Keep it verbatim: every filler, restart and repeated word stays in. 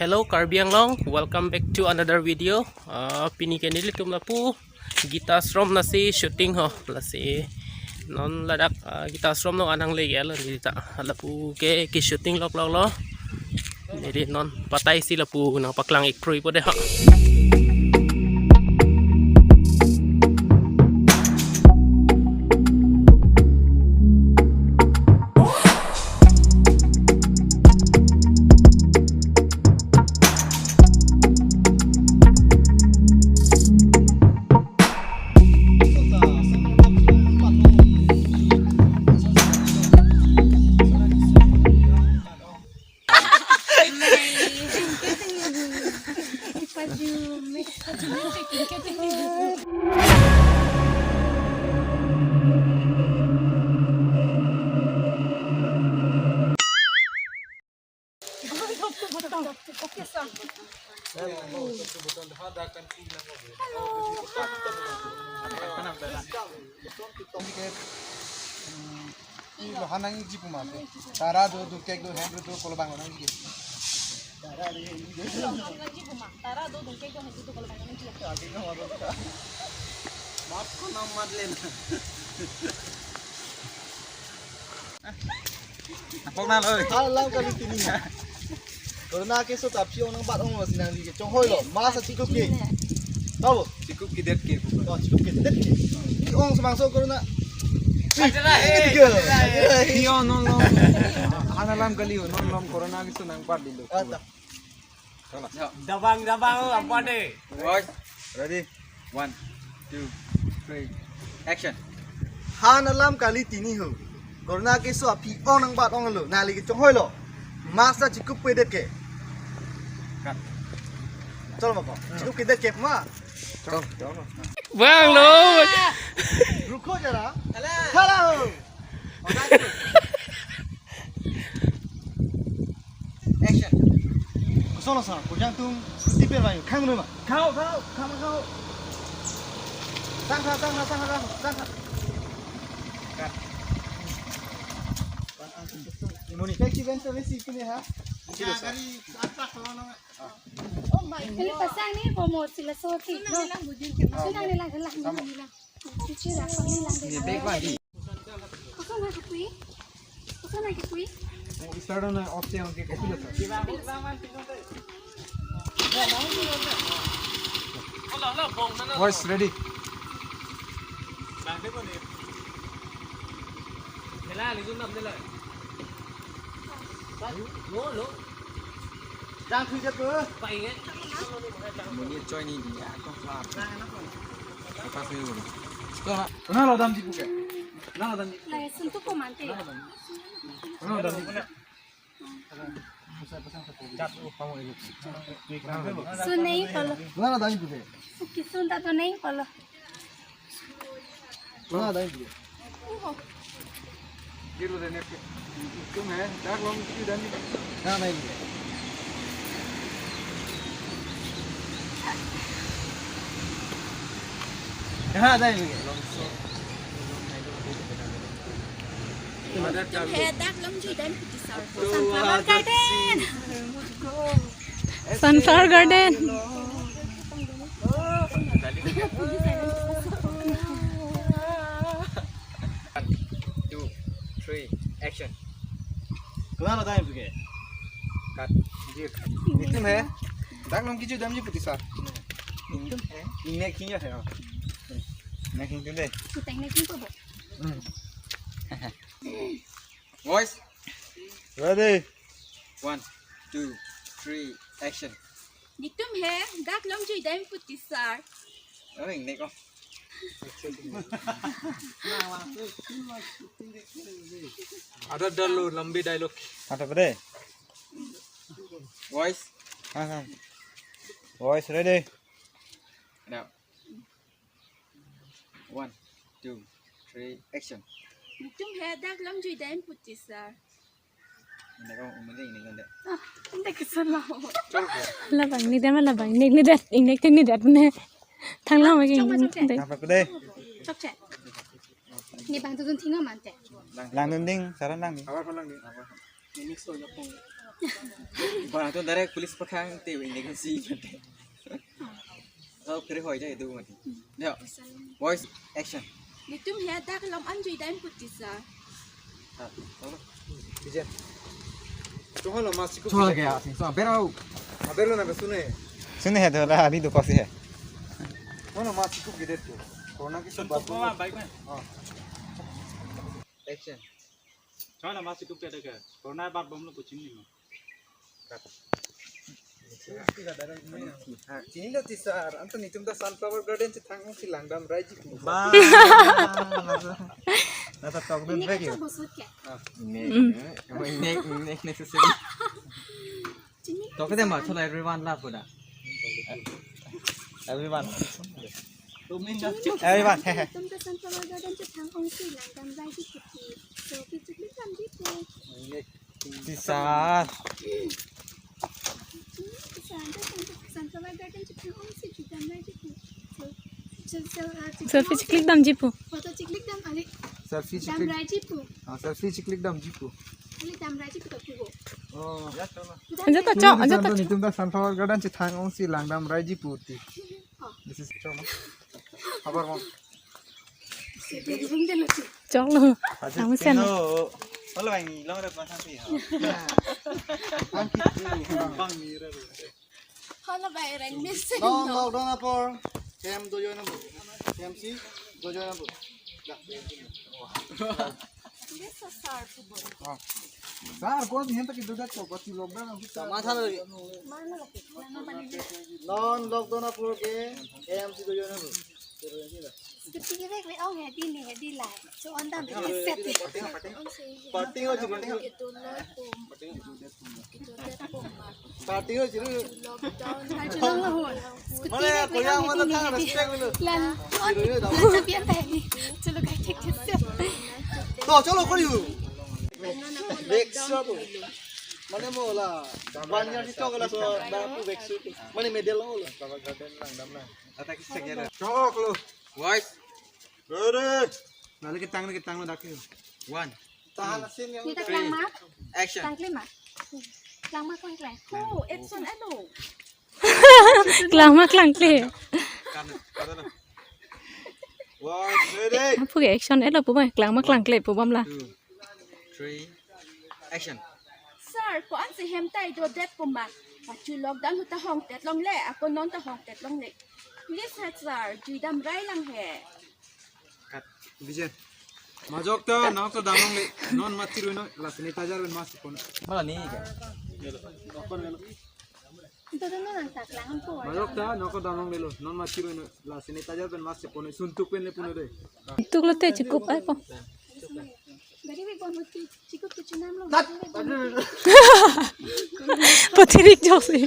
Hello Karbi Anglong, welcome back to another video. Ah, pini ke nelitum lapu Gita Ashram nasi shooting ho, lasi non ladak, ah, Gita Ashram lo anang le gel neli ta lapu ke ki shooting lok lok lo. Neli non patai si lapu nangpaklang ik kroi po de ha. Ilo hanang iji puma. Tara do, dungkek do, hem do, kolo bang hanang iji. Tara do, dungkek do, hem do, kolo bang hanang iji. Maaf ko na mat lena. Apok na lo. Alam kali tini. Corona keso ta aphi ong nangbat ong lo si nangli ke chonghoi lo. Mask chikup ke. Tahu? Chikup kedet ke. Oh, chikup kedet ke. Phi ong semangso corona. Ajara he. Tiga. Ajara he. Phi ong non lo. Han alam kali ho, non lo corona keso nangbat di lo. Ata. Dabang, dabang, oh, apa deh? Boys, ready? One, two, three, action. Han alam kali tini ho. Corona keso aphi ong nangbat ong lo. Nangli ke chonghoi lo. Mask ta chikup kedet ke. Cut. Chalo mako. Chikup kedet ke ma. Chalo, chalo. Bang lo. Rukho jara. Hala. Hala ho. Action. Kosonlo sa, kojang tum scooty per vayu, khang numa. Khao, khao, khao, khao. Sang kha, sang kha, sang kha, sang kha. Cut. Imuni. Thank you, Ben, service ikine ha. Oh my God. Kali pasang ni promote sila soti. Sunang nilang bujin ke. Sunang nilang, nilang, nilang. Chichi ra, sunang nilang. Ye bag ba di. Kosonha kepui? Kosonha kepui? Start on off se on ke kopi lasa. Voice ready. Lo, lo. Jang thu jat ko. Monit choi ni di, akong klar. Pas ni dulu. Kona lo damji puke. Kona lo damji. Lai sun tu ko mante. Kona lo damji. Jat ko kamu ini. Sun nahi kolo. Kona lo damji puke. Suki sun ta to nahi kolo. Kona lo damji puke. Gilo de nepke. Tum hai, dak lom ki dan ni. Na nahi. Kahan jayenge? Tum hai, dak lom jui dan puti sar. Sunflower Garden. Sunflower Garden. One, two, three, action. Kona lo damji puke. Cut. Netum hai. Dak lom kejui damji puti sar. Netum hai. Ingnek hingya hai. Ingnek hing tum de. Kita ingnek hing po bo. Hmm. Voice. Ready. One, two, three, action. Netum hai, dak lom jui dam puti sar. Aring nek oh. Ada dalo lambi dialogue. Ada pada? Voice. Ha, ha. Voice ready. Now. One, two, three, action. Netum hai, dak lom jui dam puti sar. Ini kau umur ini kan dek. Ah, ini kisah lah. Labang ni dia mah labang. Ni ni dat, ini tin ni dat ne. Thang lang lagi. Chok ma, chok chok. Apa kedai? Chok che. Ni bang tu tun thingo mante. Lang ding, saran lang ding. Apa lang ding? Apa? Barang tu direct police pakhang te wing dek si mate. Oh, kere hoi jai tu mate. Ya. Voice action. Netum he dak lom anjui dam puti sir. Ha, tolo. Bijen. Chunghon lo mas chikup. Chunghon lo kya? Sing so berau. Aberlo na sune. Sune he dola, abhi do kosi he. Chunghon lo mas chikup gede tu. Corona ke sab bat. Bike mein. Ha. Action. Chunghon lo mas chikup gede ke. Corona bat bomlo kuching ni mo. Chinilo ti sir, anto netum ta Sunflower Garden chethang ongsi langdam raiji pu. Ba. Nasa, nasa talk dun Ini lagi. Kaca busut ke? Nek, nek, nek necessary. Chinilo. Talk ti them sir. Chalo everyone laugh kuda. Everyone. Everyone. Netum ta Sunflower Garden chethang ongsi langdam raiji pu. So, pi chikli damji pu. Ti sir. Sir, anto Sunflower Garden chethang ongsi chidam raiji pu. So, so, so, uh, selfie chikli damji pu. Photo chikli dam ali. Selfie dam chikli. Raiji pu. Ah, selfie chikli damji pu. Ali dam raiji pu to pu ho. Oh. Anja ta chok, anja ta chok. Netum ta Sunflower Garden chethang ongsi langdam raiji pu ti. Oh. This is chok. Habar mo. Chok lo. Aja. Kamu sen. Halo, bang, long ada pasang sih. Bang, mira. Halo, bang, reng mesen. Non lockdown apor, M dojo na bo. M C dojo na bo. Dak, M C. Ini sesar tu bo. Ah. Sir, kau di hentak itu dah kau pasti lockdown aku. Sama sana lagi. Mana lagi? Mana lagi? Non lockdown apor ke M C dojo na bo. Scooty ke bek le ong hedi ne hedi lai. So on dam ke set. Party ho, party ho. Party ho, party ho. Itu lockdown. Itu lockdown. Party ho, jiru. Lockdown. Harjulong lo hon. Scooty mane, bek le koyang ong mata hedi ne thang hedi. Respect lo. Lan, on. Jiru, jiru, lan tapi apa ini? Chalo kai thek thek se. To, chalo kori hu. Bek sa bo. Mane mo la. One year si chok la so da pu bek su. Mane medal lo la. Sunflower Garden langdam lang. Ata kisek ya. Chok lo. Voice. Ready. Nali ketang, ketang lo dak ke. One. Tahan asin yang. Nita klangma? Action. Klangkle ma? Klangma klangkle. Oh, action alo. Klangma klangkle. Kan, kan lo. Voice ready. Apu ke action elo pu bang, klangma klangkle pu bom la. Two, three, action. Sir, ko-an si hem ta ido det pu ma? Pachu lockdown ahut ta hongtet longle, ako non ta hongtet longle. Please ha sir, jui dam rai lang he. Cut. Bijen. Majok ta, nang ta dam longle. Non mati rui no, la sanitizer pen mask pon. Mala ni ke? Ito to non ang taklang po. Majok ta, nang ta dam longle lo. Non mati rui no, la sanitizer pen mask pon. Suntuk pen le pon de. Tuk lo te chikup ai po. Gari bek bon hot ke chikup ke chunam lo. Tat. Potirik joksi.